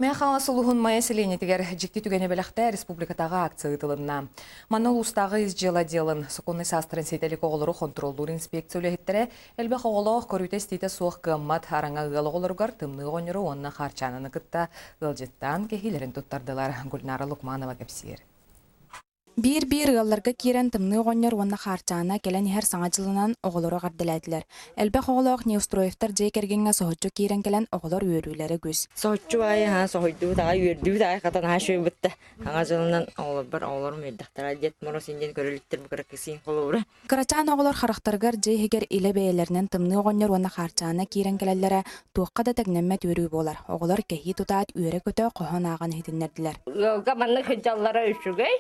Мэҥэ Хаҥалас улууһун Майа сэлиэнньэтигэр дьикти түгэни бэлэхтээ республикатааҕы акция ыытылынна. Манна улуустааҕы ис дьыала отделын сокуоннай саастарын ситэ илик оҕолору хонтуруоллуур инспекция үлэһиттэрэ элбэх оҕолоох, көрүүтэ-истиитэ суох кыаммат араҥа ыал оҕолоругар тымныы оҕонньору уонна Хаарчаананы кытта ыалдьыттаан кэһиилэрин туттардылар. Гульнара Лукманова кэпсиир. Биир-биир ыалларга киирэн Тымныы оҕонньор уонна Хаарчаана кэлэн иһэр Саҥа дьылынан оҕолору эҕэрдэлээтилэр. Элбэх оҕолоох Неустроевтар дьиэ кэргэҥҥэ соһуччу киирэн кэлэн оҕолор үөрүүлэрэ үгүс. Соһуччу аайы аһаа соһуйдубут аҕай үөрдүбүт аҕай хатан аһаа үчүгэйбит да Саҥа дьылынан оҕолорбор оҕолорум үөрдэхтэрэ Дед Мороз диэн көрө иликтэр бу кыра кысыын холобура. Кырачаан оҕолор харахтарыгар дьиэ иһигэр илэ бэйэлэринэн Тымныы оҕонньор уонна Хаарчаана киирэн кэлэллэрэ туохха да тэҥнэммэт үөрүү буолар. Оҕолор кэһии тутаат үөрэ-көтө хоһоон ааҕан иһитиннэрдилэр. Ыалга маннык сылдьаллара үчүгэй,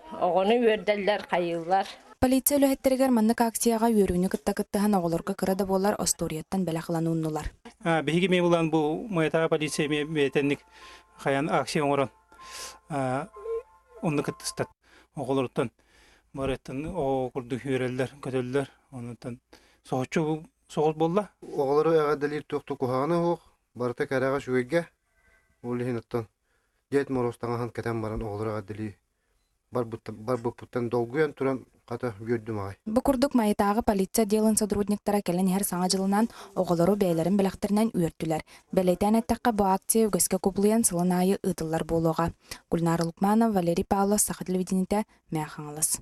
оҕону үөрдэллэр, хайыыллар. Полиция үлэһиттэригэр маннык акцияҕа үөрүүнү кытта кыттыһан оҕолорго кыра да буоллар остуоруйаттан бэлэх ылан ууннулар. Биһиги эмиэ булан бу Майатааҕы полиция эмиэ бэйэтэнник хайан акция оҥорон онно кыттыстат. Оҕолоруттан барыттан оҕо курдук үөрэллэр, көтөллөр. Онтон соһуччу соҕус буолла. Оҕолору эҕэрдэлиир туох да куһаҕана суох, барыта кэрэҕэ үчүгэйгэ. Ол иһин оттон Дед Мороз таҥаһын кэтэн баран оҕолору эҕэрдэлии барбыппыттан долгуйан туран хата үөрдүм аҕай. Бу курдук Майатааҕы полиция отделын сотрудниктара кэлэн иһэр Саҥа дьылынан оҕолору бэйэлэрин бэлэхтэринэн үөртүлэр. Бэлиэтээн эттэххэ, бу акция үгэскэ кубулуйан сылын аайы ыытыллар буолуоҕа. Гульнара Лукманова, Валерий Павлов, Саха телевидениетэ, Мэҥэ Хаҥалас.